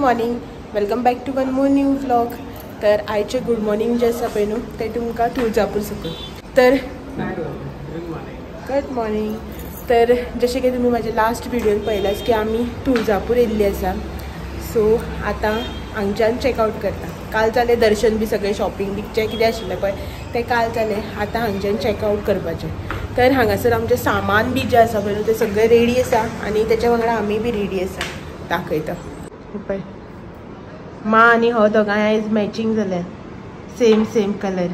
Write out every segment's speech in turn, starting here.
Morning, welcome back to one more new vlog. तर आयचे good morning जे आसा पळय न्हू ते तुमकां तुळजापूर सकून. तर गुड मॉर्निंग. तर जशें की तुमी म्हाज्या लास्ट व्हिडियोन पळयलाच की आमी तुळजापूर येयल्ली आसा. सो आतां हांगच्यान चॅकआवट करता. काल जालें दर्शन बी सगळें, शॉपिंग बी जें कितें आशिल्लें पळय तें काल जालें. आतां हांगच्यान चॅकआवट करपाचें. तर हांगासर आमचें सामान बी जें आसा पळय न्हू तें सगळें रेडी आसा आनी तेच्या वांगडा आमी बी रेडी आसा. दाखयता पळय, माँ आनी हो दोगांय आयज मॅचींग जाल्या, सेम सेम कलर.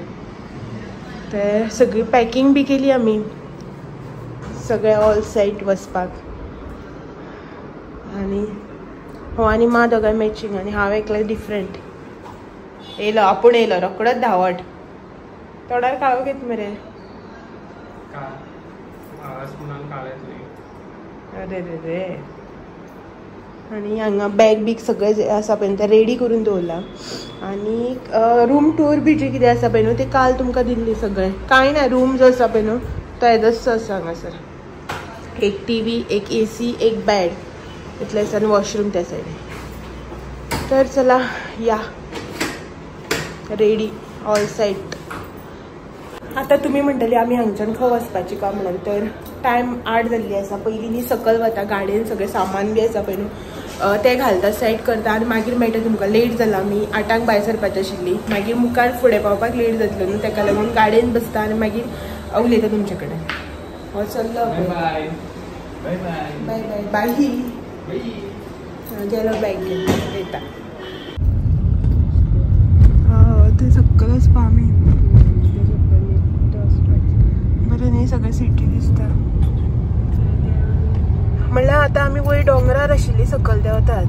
तर सगळी पॅकिंग बी केली आमी, सगळे ऑल सेट वचपाक. आनी हो आनी माँ दोगांय मॅचींग आनी हांव एकलें डिफरंट. येयलो आपूण, येयलो रोकडोच धांवट. तोंडार काळो घेत मरे. अरे रे रे. आनी हांगा बॅग बीग सगळें आसा पळय तें रेडी करून दवरलां. आनी रूम टूर बी जें कितें आसा पळय न्हू तें काल तुमकां दिल्ली सगळें. कांय ना, रूम जो आसा पळय न्हू तो येदोच आसा हांगासर. एक टी व्ही, एक ए सी, एक बॅड इतलें आसा आनी वॉशरूम त्या सायडीन. तर चला या, रेडी ऑल सेट. आतां तुमी म्हणटली आमी हांगच्यान खंय वचपाची काय म्हणून. तर टायम 8 जाल्ली आसा. पयलीं न्ही सकयल वता गाडयेन सगळें सामान बी आसा पळय न्हू तें घालता, सेट करता आनी मागीर मेळटा तुमकां. लेट जाला, आमी 8ांक भायर सरपाची आशिल्ली, मागीर मुखार फुडें पावपाक लेट जातलो न्हू, तेका लागून गाडयेन बसता आनी मागीर उलयता तुमचे कडेन. हो चल्लो, बाय बाय बाय बाय. गेलो बॅग घेवन येता. थंय सकयल वचपा आमी. बरें न्ही, सगळें सिटी दिसता. म्हणल्यार आतां आमी वयर दोंगरार आशिल्ली, सकयल देंवतात.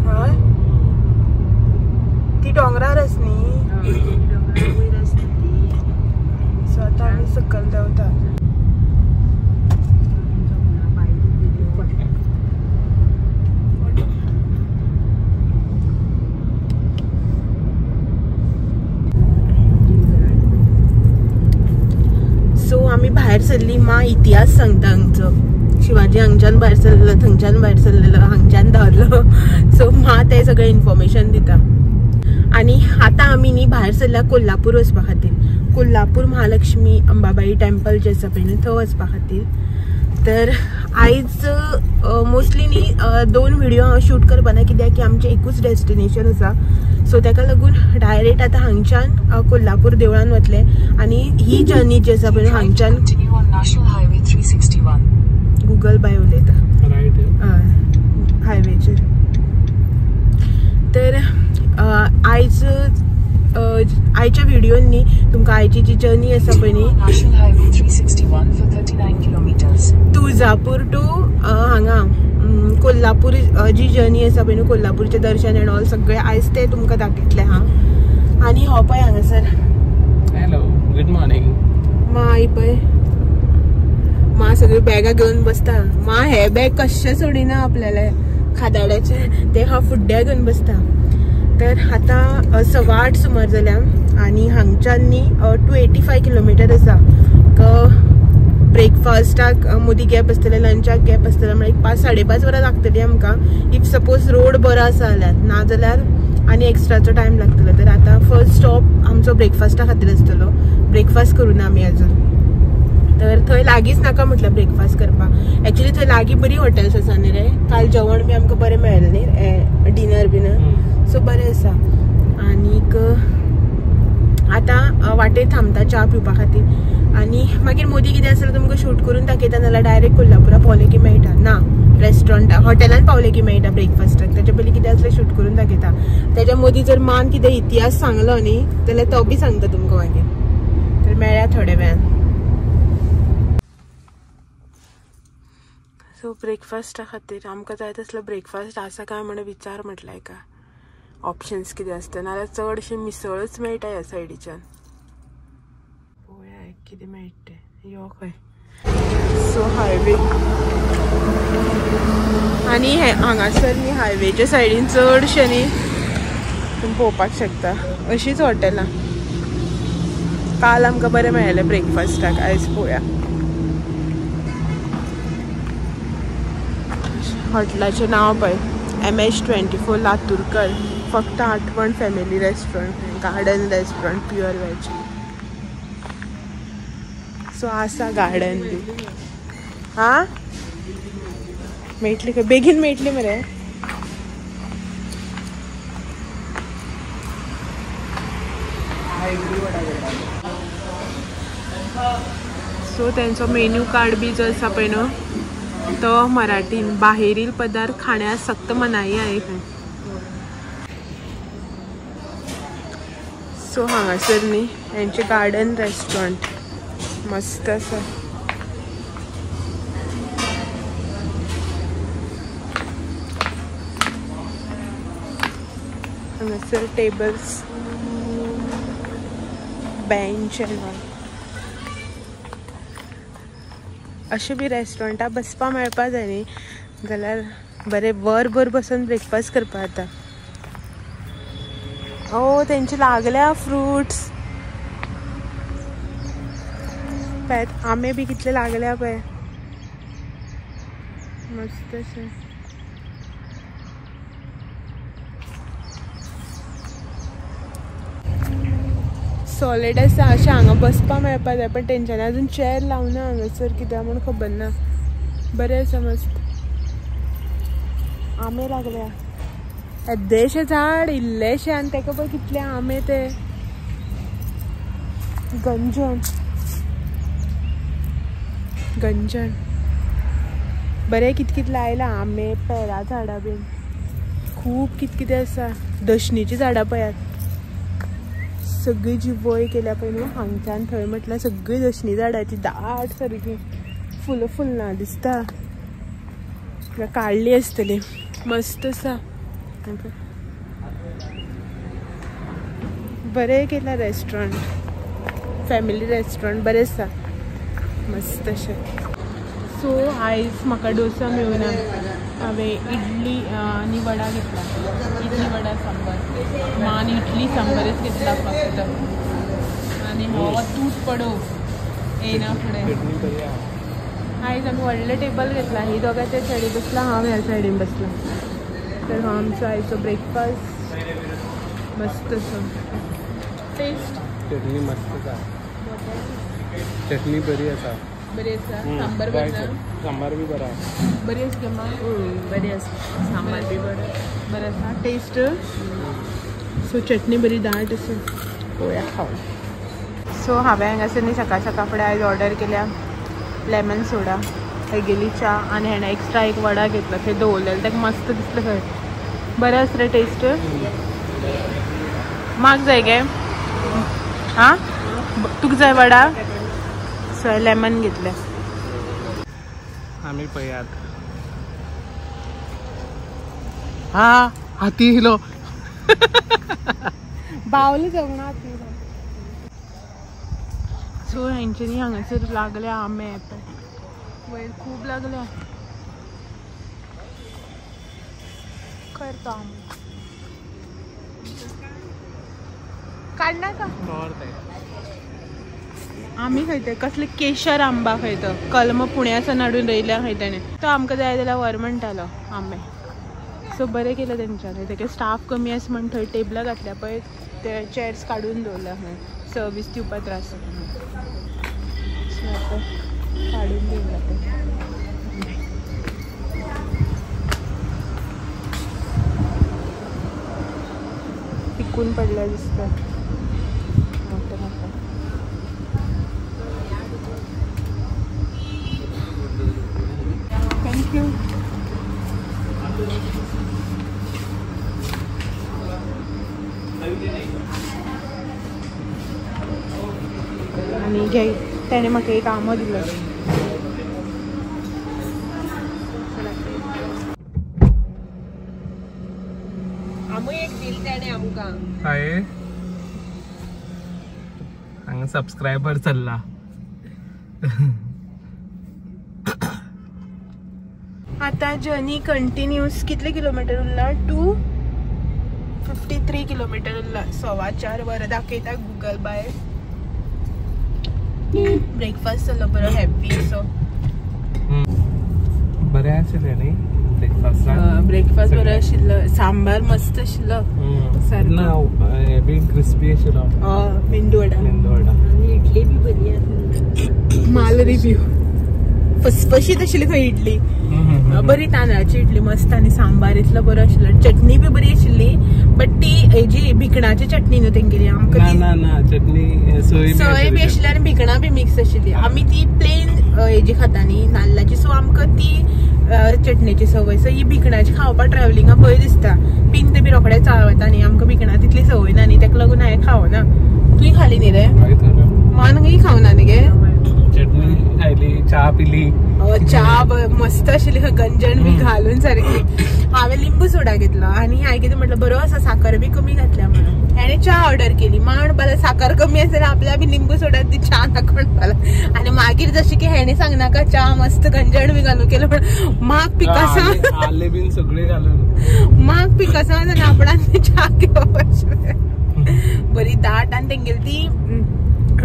हय, ती दोंगरार आस न्ही, वयर आसता ती. सो आतां आमी सकयल देंवतात. सो आमी भायर सरली. माँ इतिहास सांगता हांगचो. शिवाजी हांगच्यान भायर सरलेलो, थंयच्यान भायर सरलेलो, हांगच्यान धांवलो. सो माँ तें सगळें इन्फॉर्मेशन दिता. आनी आतां आमी न्ही भायर सरल्या कोल्हापूर वचपा खातीर. कोल्हापूर महालक्ष्मी अंबाबाई टेम्पल जें आसा पळय न्हू थंय वचपा खातीर. तर आयज मोस्टली न्ही 2 व्हिडियो हांव शूट करपा ना, कित्याक की आमचें एकूच डेस्टिनेशन आसा. सो तेका लागून डायरेक्ट आतां हांगच्यान कोल्हापूर देवळान वतले. आनी ही जर्नी जी आसा पळय हांगच्यान गुगल बाय उलयता हायवेचेर. तर आयज आयच्या व्हिडियोन न्ही तुमकां आयची जी जर्नी आसा पळय न्ही तुळजापूर टू हांगा कोल्हापूर जी जर्नी आसा पळय न्हू, कोल्हापूरचें दर्शन एंड ऑल सगळें आयज तें तुमकां दाखयतलें हांव. आनी हो पळय हांगासर. Hello, good morning. माँ आई पळय, माँ सगळी बॅगां घेवन बसता. माँ हे बॅग कशें सोडिना आपल्याले खादाड्याचें, तें हांव फुड्ड्या घेवन बसता. तर आतां 8:15 सुमार जाल्या आनी हांगच्यान न्ही 285 किलोमिटर आसा. ब्रेकफास्टाक मदीं गॅप आसतलें, लंचाक गॅप आसतलें, म्हळ्यार एक 5 साडे 5 वरां लागतलीं आमकां. If suppose road बरो आसा जाल्यार, ना जाल्यार आनी एक्स्ट्राचो टायम लागतलो. तर आतां फर्स्ट स्टॉप आमचो ब्रेकफास्टा खातीर आसतलो. ब्रेकफास्ट करूं ना आमी अजून. तर थंय लागींच नाका म्हटलें ब्रेकफास्ट करपाक. एक्चुली थंय लागीं बरी हॉटेल्स आसा न्ही रे. काल जेवण बी आमकां बरें मेळ्ळें न्ही, डिनर बीन, सो बरें आसा. आनीक आतां वाटेर थांबता च्या पिवपा खातीर. आनी मागीर मोदी कितें आसा तुमकां शूट करून दाखयता, नाल्यार डायरेक्ट कोल्हापुरा पावले की मेळटा. ना रेस्टॉरंटा हॉटेलान पावले की मेळटा ब्रेकफास्टाक. तेच्या पयलीं कितें आसलें शूट करून दाखयता. तेच्या मदीं जर मान कितें इतिहास सांगलो न्ही जाल्यार तो बी सांगता तुमकां मागीर. तर मेळ्या थोड्या वेळान. सो ब्रेकफास्टा खातीर आमकां जाय तसलो ब्रेकफास्ट आसा काय म्हणून विचार म्हटलें का ऑप्शन्स कितें आसता, नाल्यार चडशें मिसळच मेळटा ह्या सायडीच्यान. पळोवया कितें मेळटा तें. यो खंय. सो हायवे आनी हे हांगासर न्ही हायवेच्या सायडीन चडशें न्ही तुमी पळोवपाक शकता अशीच हॉटेलां. काल आमकां बरें मेळ्ळें ब्रेकफास्टाक, आयज पळोवया. हॉटेलाचें नांव पळय MH 24 Laturkar, फक्त Athwan family restaurant, garden restaurant, pure veg. So आसा गार्डन बी. हां मेळटली खंय, बेगीन मेळटली मरे. सो त्यांचो मेन्यू कार्ड बी जो आसा पळय न्हू तो मराठीन, बाहेरील पदार्थ खाण्यास सक्त मनाई आहे खंय. सो हांगासर न्ही हेंचें गार्डन रेस्टॉरंट मस्त आसा. हांगासर टेबल्स, बेंच एंड ऑल. अशें बी रेस्टॉरंटाक बसपा मेळपा जाय न्ही जाल्यार बरें वरभर बसून ब्रेकफास्ट करपा जाता. ओ तेंचे लागल्या फ्रुट्स पळय, आंबे बी कितले लागल्या पळय, मस्त अशें. सॉलिड आसा. अशें हांगा बसपा मेळपा जाय, पण तेंच्यांनी अजून चेअर लावना हांगासर, कित्याक म्हूण खबर ना. बरें आसा मस्त. आंबे लागल्या, येद्देशें झाड इल्लेशें आनी तेका पळय कितले आंबे ते. गंजण गंजण बरें कित कित लायलां, आंबे पेरा झाडां बीन खूब कित कितें आसा. दशणीचीं झाडां पळयात, सगळी जी वय केल्या पळय न्हू हांगच्यान थंय म्हटल्यार सगळी दशणी झाडाची दाट सारकी फुलां फुलना दिसता, काडली आसतली. मस्त आसा, बरें केलां रेस्टॉरंट, फॅमिली रेस्टॉरंट बरें आसा मस्त अशें. सो आयज म्हाका डोसा मेळुना, हांवें इडली आनी वडा घेतला, इडली वडा सांबर. मान इडली सांबरच घेतला फक्त, आनी हो तूट पडो येयना फुडें. आयज आमी व्हडलें टेबल घेतला, ही दोगां त्या सायडीन बसला, हांव ह्या सायडीन बसला. तर हो आमचो आयचो ब्रेकफास्ट मस्त असो. टेस्ट चटणी मस्त आसा, चटणी बरी आसा, बरी आसा. सांबर बरें, सांबार बी बरो आसा, बरी आसा गे माँ, बरी आसा, सांबार बी बरो बरें आसा टेस्ट. सो चटणी बरी दाट आसा, पळोवया खावन. सो हांवें हांगासर न्ही सकाळ सकाळ फुडें आयज ऑर्डर केल्या लेमन सोडा, हेगेली च्या, आनी हेणें एक्स्ट्रा एक वडा घेतला, थंय दवरलेलो ताका मस्त दिसलें खंय. बरें आसा रे टेस्ट. म्हाका जाय गे, आं तुका जाय वडा? सो लेमन घेतलें आमी. पळयात हा हाती इलो बावले जावंक ना हाती. सो हेंच्यांनी हांगासर लागले आंबे वयर खूब लागले. करतो आंबो काडनाका आमी खंय, कसले केशर आंबा खंय तो कलम पुण्यासान हाडून रोयल्या खंय तेणें, तो आमकां जाय जाल्यार व्हर म्हणटालो आंबे. सो बरें केलें तेंच्यांनी, तेगे स्टाफ कमी आसा म्हण थंय टेबलां घातल्या पळय, ते चेअर्स काडून दवरल्या खंय, सर्वीस दिवपा त्रास जाता म्हणून. सो आतां काडून दवरला ते. पिकून पडल्या दिसता मोठे मोठे. Thank you. आनी घे तेणें म्हाका एक आंबो दिलो. आमो एक दिल तेणें आमकां. हाय हांगा सबस्क्रायबर चल्ला. आता जर्नी कंटिन्यूस कितले किलोमिटर उरला? 253 किलोमिटर उरला. 4.25 वरां दाखयता गुगल बाय. ब्रेकफास्ट जालो बरो हॅपी. सो बरें आशिल्लें न्ही ब्रेकफास्ट ब्रेकफास्ट बरो आशिल्लो, सांबार मस्त आशिल्लो ना, हे बी क्रिस्पी आशिल्लो. मेंदू वडा, मेंदू वडा इडली बी बरी आसली. माल रिव्यू फसफशीत आशिल्ली खंय इडली, बरी तांदळाची इडली मस्त आनी सांबार इतलो बरो आशिल्लो, चटणी बी बरी आशिल्ली. बट ती हेजी भिकणाची चटणी न्हू तेंगेली, आमकां ना ना चटणी सोय बी आशिल्ली आनी भिकणां बी मिक्स आशिल्ली. आमी ती प्लेन हेजी खाता न्ही नाल्लाची, सो आमकां ती चटणेची संवय. सो ही भिकणाची खावपाक ट्रॅव्हलिंगा बरी दिसता, पिंत बी रोखडे चाळवता न्ही, आमकां भिकणां तितली संवय ना न्ही, ताका लागून हांवें खावना. तुवें खाली न्ही रे? मानूय खावना न्ही गे? चटणी खायली, च्या पिली. च्या मस्त आशिल्ली, गंजण बी घालून सारकी. हांवें लिंबू सोडा घेतलो आनी हांवें कितें म्हटलं बरो आसा, साकर बी कमी घातल्या म्हणून हेणें च्या ऑर्डर केली. मा म्हणपाक साकर कमी आसा जाल्यार आपल्या बी लिंबू सोडा ती च्या नाका म्हणपाक. आनी मागीर जशें की हेणें सांगनाका च्या मस्त गंजण बी घालून केलं, पण माग पिकासांव आले बीन सगळे घालून माग पिकासांव जाल्यार आपणान च्या घेवप आशिल्लें. बरी दाट आनी तेंगेली ती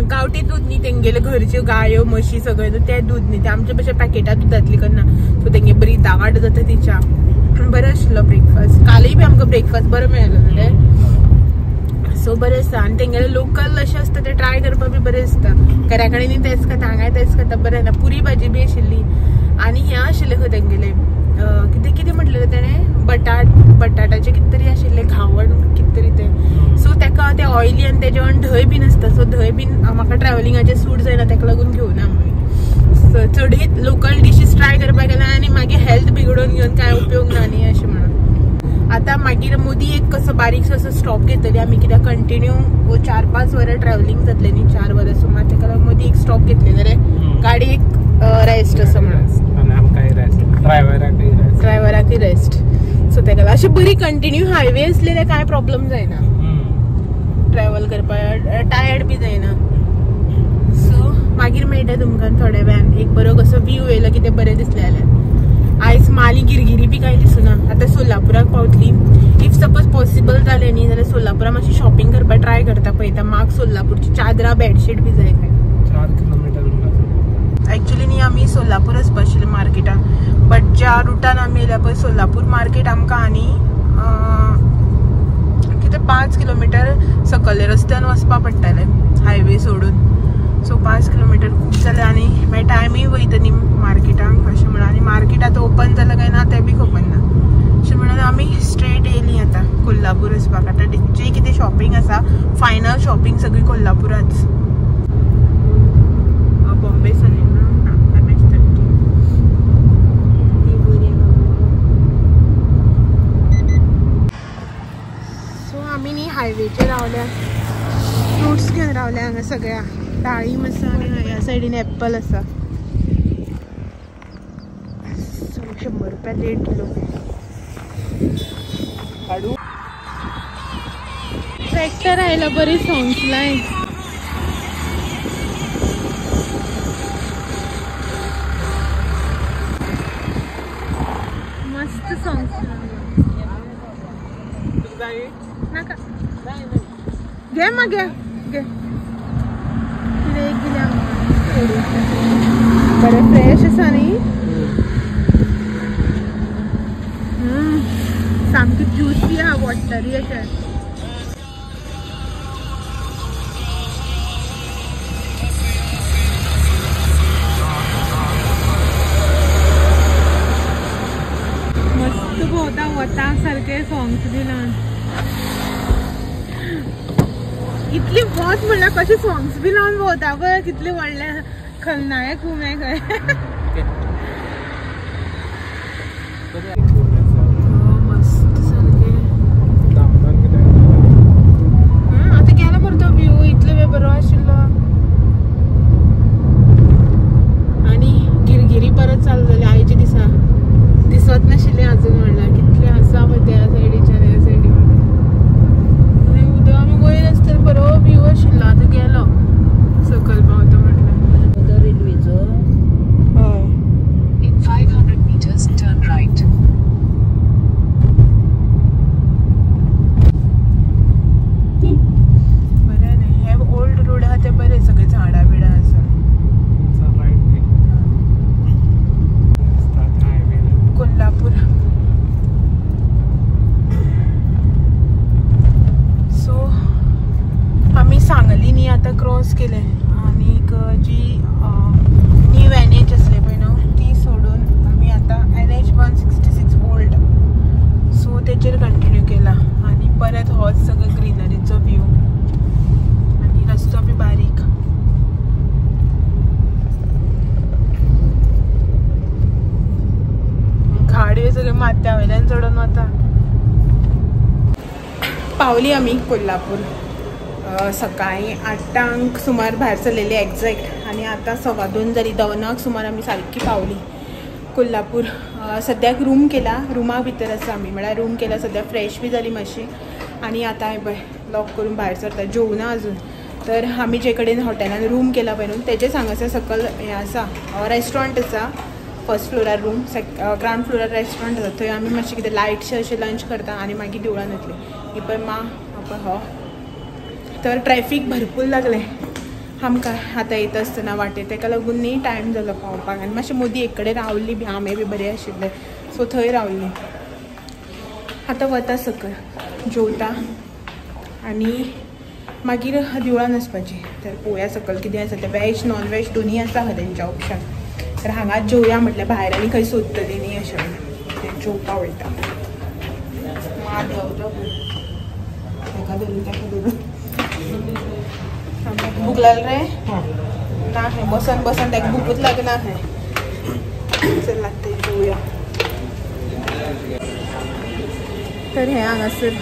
गांवठी दूद न्ही, तेंगेले घरच्यो गायो म्हशी सगळें तें दूद न्ही, ते आमचे भशेन पॅकेटां दुदांतली करना. सो तेंगे बरी दाट जाता ती च्या. बरो आशिल्लो ब्रेकफास्ट, कालूय बी आमकां ब्रेकफास्ट बरो मेळ्ळो न्ही. सो बरें आसता आनी तेंगेले लोकल अशें आसता ते ट्राय करपाक बी बरें दिसता. घरा कडेन तेंच खाता, हांगाय तेंच खाता, बरें ना. पुरी भाजी बी आशिल्ली आनी हें आशिल्लें खंय तेंगेलें कितें कितें म्हटलें तेणें, बटाटाचें कितें तरी आशिल्लें, घावण कितें तरी तें. सो ताका तें ऑयली आनी तेजें जेवण धंय बीन आसता, सो धंय बीन म्हाका ट्रॅव्हलिंगाचें सूट जायना, ताका लागून घेवना आमी. चडीत लोकल डिशीज ट्राय करपाक गेला आनी मागीर हेल्थ बिगडोवन घेवन कांय उपयोग ना न्ही अशें म्हणून. आतां मागीर मदीं एक कसो बारीकसो असो स्टॉप घेतली आमी, कित्याक कंटिन्यू 4-5 वरां ट्रॅव्हलिंग जातलें न्ही, 4 वरां सुमार, ताका लागून मदीं एक स्टॉप घेतली जाल्यार गाडी एक रेस्ट असो म्हणून, ड्रायव्हराकय रेस्ट. सो ताका लागून अशी बरी कंटिन्यू हायवे आसले जाल्यार कांय प्रॉब्लम जायना, ट्रॅव्हल करपाक टायर्ड बी जायना. सो मागीर मेळटा तुमकां थोड्या वेळान, एक बरो कसो व्यू येयलो कितें बरें दिसलें जाल्यार. आयज माली गिरगिरी बी कांय दिसना. आतां सोलापुराक पावतली, if suppose possible जालें न्ही जाल्यार सोलापुरा मातशी शॉपिंग करपाक ट्राय करता, पळयता म्हाका सोलापूरची चादरां बेडशीट बी जाय काय. 4 किलोमिटर एक्चुअली न्ही आमी सोलापूर वचपा आशिल्ले मार्केटान, बट ज्या रुटान आमी येयल्या पळय सोलापूर मार्केट आमकां आनी कितें 5 किलोमिटर सकयल्या रस्त्यान वचपा पडटालें हायवे सोडून. सो 5 किलोमिटर खूब जालें आनी मागीर टायमूय वयता न्ही मार्केटाक अशें म्हणून. आनी मार्केट आतां ओपन जालां काय ना तें बी खबर ना, अशें म्हणून आमी स्ट्रेट येयली आतां कोल्हापूर वचपाक. आतां जी कितें शॉपिंग आसा फायनल शॉपिंग सगळी कोल्हापुराच. बॉम्बे MH30. सो आमी न्ही हायवेचेर रावल्या, फ्रुट्स घेवन रावल्या हांगा सगळ्या, डाळीम आसा आनी ह्या सायडीन एप्पल आसा. सो 100 रुपया 1.5 किलो. ट्रॅक्टर आयला, बरी सॉंग्स लाय. मस्त सॉंग्स नाका घे मग घे घे कितें एक दिल्या बरें फ्रेश आसा न्ही, सामकी ज्युसी आहा, वॉटरी अशें. मस्त भोंवता वता सारके सॉंग्स बी लावन, इतली वत म्हणल्यार कशें सॉंग्स बी लावन भोंवता पळय, कितले व्हडले खलनायक उमे खंय. मस्त सारकें आतां गेलो मरे तो व्यू, इतलो वेळ बरो आशिल्लो. आनी गिरगिरी परत चालू जाली आयच्या दिसा, दिसत नाशिल्लें अजून म्हणल्यार कितलें आसा पळय त्या सायडीच्यान ह्या सायडी. उदक आमी वयर आसतना बरो व्यू आशिल्लो, आतां गेलो सकयल पावता म्हटल्यार. रेल्वेचो हय आतां क्रॉस केलें आनीक जी न्यू NH आसले पळय न्हू ती सोडून आमी आतां NH 166 old सो तेचेर कंटिन्यू केला आनी परत होच सगळो ग्रिनरीचो व्यू आनी रस्तो बी बारीक. गाडयो सगळे माथ्या वयल्यान चडोन वता. पावली आमी कोल्हापूर सकाळी 8 सुमार भायर सरलेली एग्जॅक्ट आनी आतां 2:15 जाली. 2 सुमार आमी सारकी पावली कोल्हापूर. सद्याक रूम केला, रुमा भितर आसा आमी, म्हळ्यार रूम केला सद्या फ्रेश बी जाली मातशी आनी आतां हांवें पळय लॉक करून भायर सरता. जेवना अजून. तर आमी जे कडेन हॉटेलान रूम केला पळय न्हू तेजेच हांगासर सकयल हें आसा रेस्टॉरंट आसा. फर्स्ट फ्लोरार रूम, ग्रावंड फ्लोरार रेस्टॉरंट आसा. थंय आमी मातशें कितें लायटशें अशें लंच करता आनी मागीर देवळान वतली. ही पळय मा पळय हो. तर ट्रॅफीक भरपूर लागलें आमकां आतां येता आसतना वाटेर, तेका लागून न्ही टायम जालो पावपाक. आनी मातशें मदीं एक कडेन रावली बी, आमे बी बरें आशिल्ले सो थंय रावली. आतां वता सकयल जेवता आनी मागीर देवळान वचपाची. तर पळोवया सकयल कितें आसा तें. वेज नॉन वेज दोनूय आसा खंय तेंचें ऑप्शन. तर हांगाच जेवया म्हटल्यार भायर आनी खंय सोदतली न्ही अशें म्हणून तें जेवपा वयता. मा देंवता ताका धरून ताका धरून भूक लागली रे ना खंय बसन बसन ताका भुकूच लागना खंय. चल लागता जेवया. तर हें हांगासर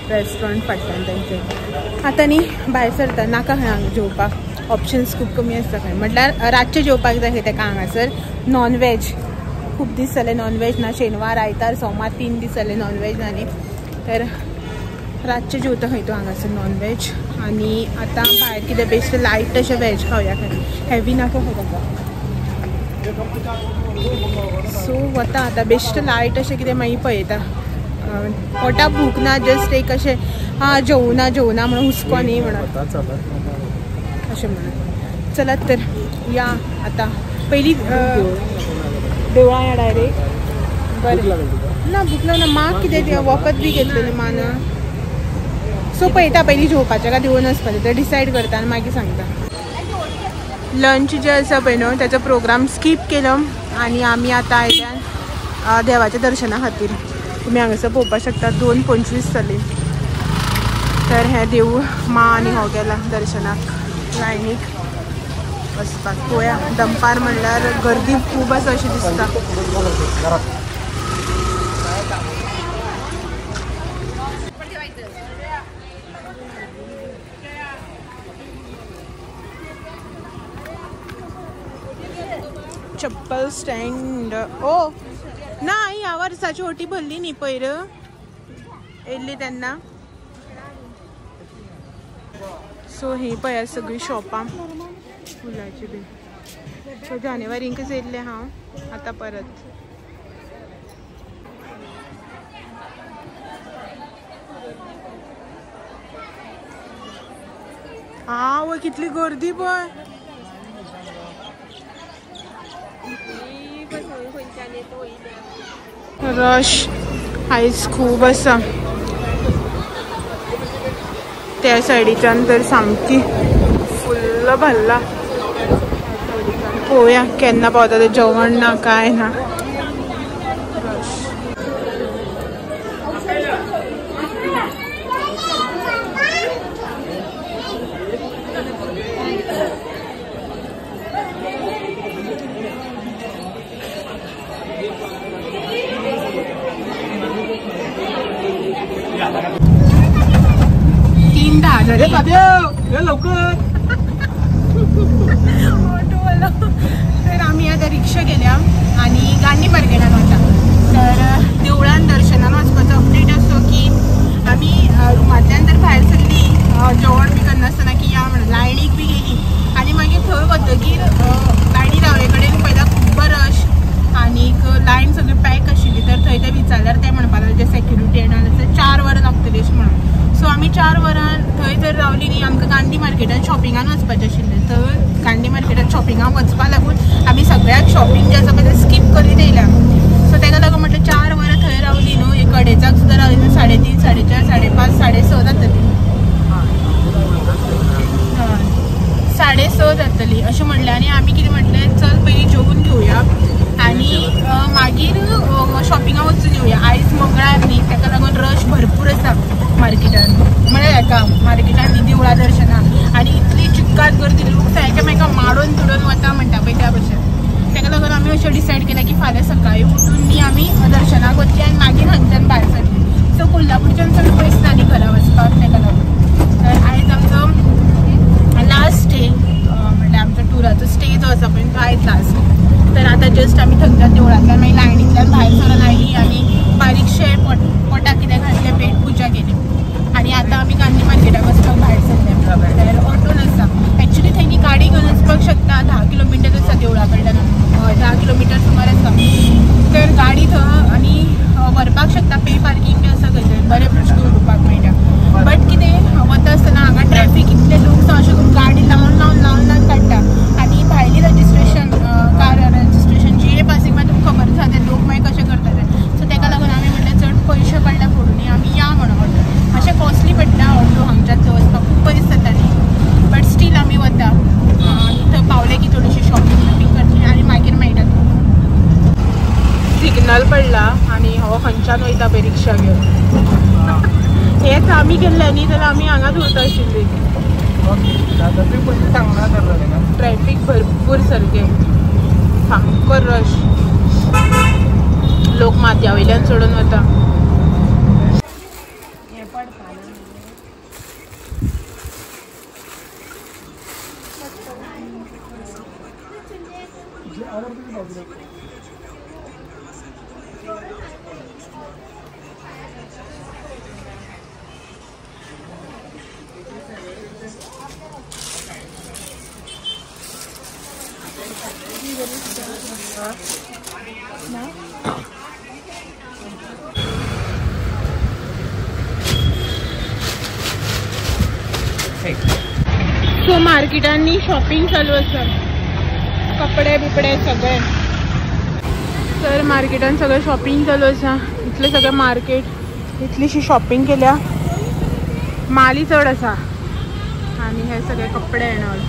रेस्टॉरंट फाटल्यान तेंचें. आतां न्ही भायर सरता नाका खंय हांगा जेवपाक, ऑप्शन्स खूब कमी आसता खंय. म्हटल्यार रातचें जेवपाक जाय खंय तेका हांगासर नॉन वेज. खूब दीस जाले नॉन वेज ना, शेनवार आयतार सोमार 3 दीस जाले नॉन वेज ना न्ही. तर रातचें जेवता खंय तूं हांगासर नॉन वेज. आनी आतां भायर कितें बेश्टें लायट अशें वेज खावया खंय, हेवी नाका खंय ताका. सो वता आतां बेश्टें लायट अशें कितें मागीर पळयता. पोटा भूक ना, जस्ट एक अशें आं जेवना जेवना म्हणून हुस्को न्ही म्हणून अशें म्हणून. चलात तर या आतां पयलीं देवळां या डायरेक्ट. बरें ना भूक लागना माक कितें तें वखद बी घेतलें न्हू माना. सो पळयता पयलीं जेवपाचें काय देवळान वचपाचें तें डिसायड करता आनी मागीर सांगता. लंच जें आसा पळय न्हू तेचो प्रोग्राम स्कीप केलो आनी आमी आतां आयल्यान देवाच्या दर्शना खातीर. तुमी हांगासर पळोवपाक शकता 2:25 जाली. तर हें देवूळ मा आनी हो गेला दर्शनाक लायनीक वचपाक. पळोवया दनपार म्हणल्यार गर्दी खूब आसा अशें दिसता. चप्पल स्टँड ओ ना ह्या वर्साची ओटी भरली न्ही पयर येयल्ली तेन्ना. सो ही पळया सगळीं शॉपां फुलाची बी. सो जानेवारीकच येयल्लें हांव, आतां परत. आवय कितली गर्दी पळय. रश आयज खूब आसा त्या सायडीच्यान, तर सामकी फुल्ल भरला. पळोवया केन्ना पावता तें, जेवण ना काय ना. लवकर तर आमी आतां रिक्षा केल्या आनी गांधी मार्केटान वता. तर देवळान दर्शनान वचपाचो अपडेट असो की आमी रुमांतल्यान तर भायर सरली जेवण बी करनासतना की या म्हणून लायनीक बी गेली आनी मागीर थंय वतकीर लायनी रावले कडेन पळयता खूब रश आनीक लायन सगळी पॅक आशिल्ली. तर थंय ते विचारल्यार ते म्हणपाक लागले जे सेक्युरिटी येणार 4 वरां लागतली अशें म्हणून. सो आमी 4 वरां थंय जर रावली न्ही आमकां गांधी मार्केटान शॉपिंगान वचपाचें आशिल्लें. तर गांधी मार्केटान शॉपिंगाक वचपा लागून आमी सगळ्याक शॉपिंग जें आसा पळय तें स्कीप करीत येयल्या. सो ताका लागून म्हटलें 4 वरां थंय रावली न्हू, एक अडेचाक सुद्दां रावली न्हू, 3:30, 4:30, 5:30, 6:30 जातली. हय. वता दर्शनाक आनी इतली चिक्कार गर्दी लोक एकामेका मारून तुडून वता म्हणटा पळय त्या भशेन. ताका लागून आमी अशें डिसायड केलें की फाल्यां सकाळीं उठून न्ही आमी दर्शनाक वतली आनी मागीर हांगच्यान भायर सरली. सो कोल्हापूरच्यान चड पयस ना न्ही घरा वचपाक, ताका लागून. तर आयज आमचो लास्ट डे म्हणल्यार आमचो टुराचो स्टे जो आसा पळय तो आयज लास्ट. तर आतां जस्ट आमी थंयच्यान देवळांतल्यान मागीर लायनींतल्यान भायर सरून आयली आनी बारीकशें पोटाक कितें घातलें, पेट पुजा केली आनी आतां आमी गांधी मार्केटाक वचपाक भायर सरले. तर ऑटोन आसा एक्चुली थंय गाडी घेवन वचपाक शकता, 10 किलोमिटर आसा देवळा कडल्यान, 10 किलोमिटर सुमार आसा. तर गाडी थंय आनी व्हरपाक शकता, पे पार्कींग बी आसा थंय, बरें प्रश्न उलोवपाक मेळटा. बट कितें वता आसतना हांगा ट्रॅफीक इतले लोक अशें करून गाडी लावन लावन लावन लावन काडटा आनी भायली registration car registration GA passing मागीर तुमकां खबर आसा ते लोक मागीर कशें करता ते. सो ताका लागून आमी म्हणल्यार चड पयशे पडल्या फोडून आमी या म्हणून ऑटो मातशें कॉस्टली पडटा ऑटो हांगच्यान थंय वचपाक खूब पयस जाता न्ही, बट स्टील आमी वता. आनी थंय पावले की थोडीशी शॉपिंग बिपिंग करतली आनी मागीर मेळटा. सिग्नल पडला आनी हो खंयच्यान वयता पळय रिक्षा घेवन. हेच आमी केल्लें न्ही जाल्यार आमी हांगाच उरता आशिल्ली. ट्रॅफीक भरपूर सारकें, सामको रश, लोक माथ्या वयल्यान चडून वता. सो मार्केटांनी शॉपिंग चालू आसा, कपडे बिपडे सगळे. तर मार्केटान सगळें शॉपिंग चालू आसा, इतलें सगळें मार्केट, इतलीशी शॉपिंग केल्या, माली चड आसा आनी हे सगळे कपडे एंड ऑल.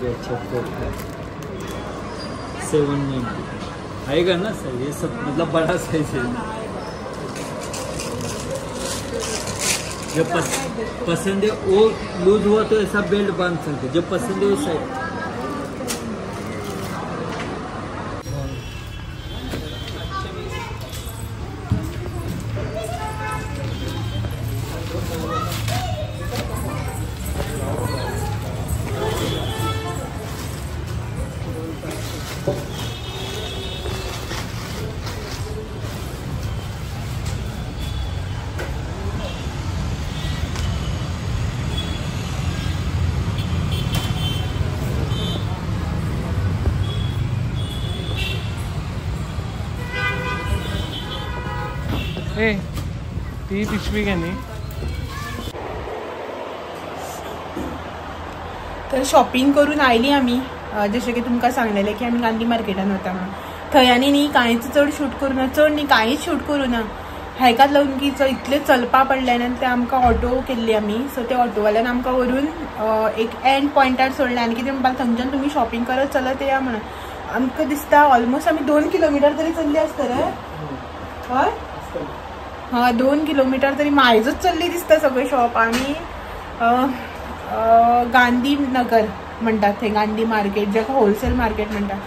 अच्छा कोट है 790 आएगा ना सर, ये सब मतलब बड़ा साइज है. जो पसंद है वो लूज हुआ तो ऐसा बेल्ट बांध सकते, जो पसंद है वो साइज. ती पिशवी घे न्ही. तर शॉपिंग करून आयली आमी, जशें की तुमकां सांगलेलें की आमी गांधी मार्केटान वता म्हणून. थंय आनी न्ही कांयच चड शूट करूं ना, चड न्ही कांयच शूट करूं ना, हेकाच लागून की इतलें चलपा पडलें आनी ते आमकां ऑटो केल्ली आमी. सो ते ऑटोवाल्यान आमकां व्हरून एक एंड पॉयंटार सोडलें आनी कितें म्हणपाक थंयच्यान तुमी शॉपिंग करत चलत येया म्हणून. आमकां दिसता ऑलमोस्ट आमी 2 किलोमिटर तरी चल्ली आसतले, हय हय 2 किलोमिटर तरी मायजूच चल्ली दिसता सगळें शॉप. आनी गांधी नगर म्हणटात थंय, गांधी मार्केट जाका होलसेल मार्केट म्हणटात.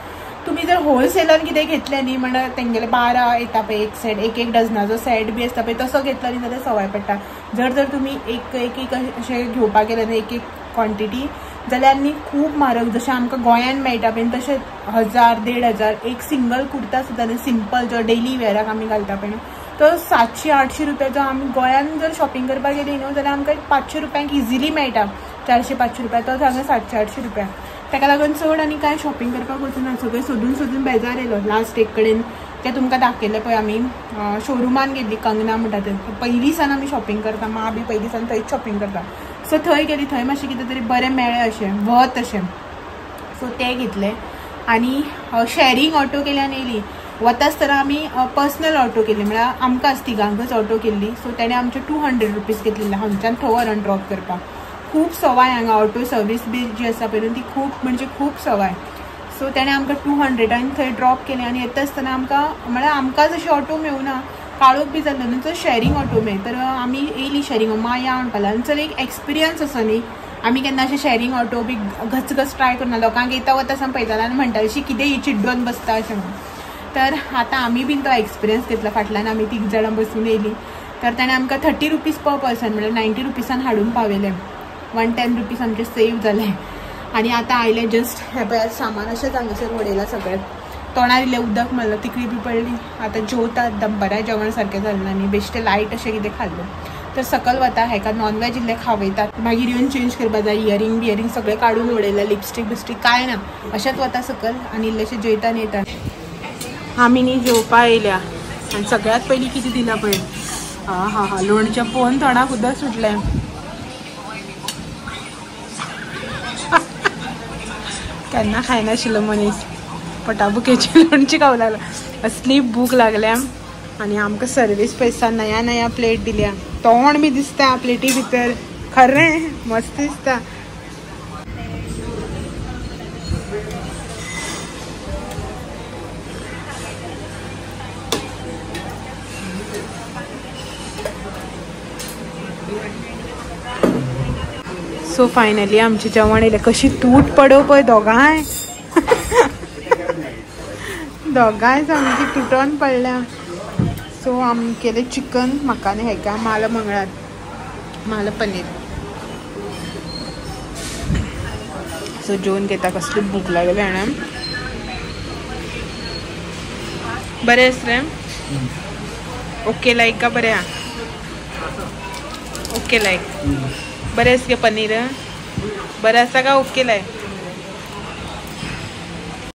तुमी जर होलसेलान कितें घेतलें न्ही म्हणल्यार तेंगेले 12 येता पळय एक सेट, एक एक डजनाचो सेट बी आसता पळय, तसो घेतलो न्ही जाल्यार सवाय पडटा. जर जर तुमी एक एक एक अशें घेवपाक गेले न्ही एक एक क्वॉन्टिटी जाल्यार न्ही खूब म्हारग, जशें आमकां गोंयान मेळटा पळय तशें 1000 1500 एक सिंगल कुर्ता सुद्दां न्ही, सिंपल जो डेली वेराक आमी घालता पळय न्हू तो 700-800 रुपया. आमी गोंयान जर शॉपिंग करपाक गेली न्हू जाल्यार आमकां 500 रुपयांक इजिली मेळटा, 400-500 रुपया, तो हांगा 700-800 रुपया. ताका लागून चड आनी कांय शॉपिंग करपाक वचूना, सगळें सोदून सोदून बेजार येयलो. लास्ट एक कडेन तें तुमकां दाखयलें पळय आमी शोरुमान गेल्ली, कंगना म्हणटा थंय पयलीं सान आमी शॉपिंग करता, मां बी पयलीं सान थंयच शॉपिंग करता. सो थंय गेली, थंय मातशें कितें तरी बरें मेळ्ळें अशें वत अशें, सो तें घेतलें. आनी शॅरींग ऑटो केल्यान येयली. वता आसतना आमी पर्सनल ऑटो केली, म्हळ्यार आमकांच तिगांकच ऑटो केल्ली. सो तेणें आमचे 200 रुपीज घेतलेले हांगच्यान थंय व्हरून ड्रॉप करपाक. खूब सवाय हांगा ऑटो सर्वीस बी जी आसा पळय ती खूब म्हणजे खूब सवाय. सो तेणें आमकां 200 थंय ड्रॉप केलें. आनी येता आसतना आमकां म्हळ्यार आमकांच अशी ऑटो मेळुना, काळोख बी जाल्लो न्हू तर शॅरींग ऑटो मेळ तर आमी येयली शॅरींग माया म्हणपाक आनी चल एक एक्सपिरियन्स असो न्ही आमी केन्ना अशें शॅरींग ऑटो बी घचघच ट्राय करुना लोकांक येता वता सावन पळयताले आनी म्हणटाले अशी कितें ही चिड्डोन बसता अशें म्हणून. तर आतां आमी बीन तो एक्सपिरियन्स घेतला फाटल्यान आमी तीग जाणां बसून येयली तर ताणें आमकां 30 रुपीज पर पर्सन म्हणल्यार 90 रुपीसान हाडून पावयलें. 110 रुपीज आमचे सेव जाले. आनी आतां आयले जस्ट हें पळयात सामान अशेंच हांगासर उडयलां सगळें तोंडार इल्लें उदक मारलें तिकडी बी पडली. आतां जेवतात दनपारां जेवण सारकें जालें ना न्ही बेश्टें लायट अशें कितें खाल्लें तर सकल वता हेका नॉनवेज इल्लें खावयतात मागीर येवन चेंज करपा जाय इयरींग बियरींग सगळें काडून उडयलें लिपस्टीक बिस्टीक कांय ना अशेंच वता सकल आनी इल्लेशें जेयता आनी येता. आमी न्ही जेवपा येयल्या आनी सगळ्यांत पयलीं कितें दिलां पळय हा हा हा लोणचें पळोवन तोंडाक उदक सुटलें. केन्ना खायनाशिल्लो मनीस पटाबुकेची लोणची खावंक लागला. असली भूक लागल्या आनी आमकां सर्वीस पयसा नया नया प्लेट दिल्या तोंड बी दिसता प्लेटी भितर खरें मस्त दिसता. सो फायनली आमचें जेवण येयलें. कशी तूट पडो पळय दोगांय दोगांय सामकी तुटोन पडल्या. सो आमी केलें चिकन म्हाका आनी हेका माल मंगळार माल पनीर. सो जेवन घेता कसली भूक लागली जाणा. बरें आसा रे ओके लायक का बरें आहा ओके लायक बरें आसा गे पनीर बरें आसा काय ओके लायक.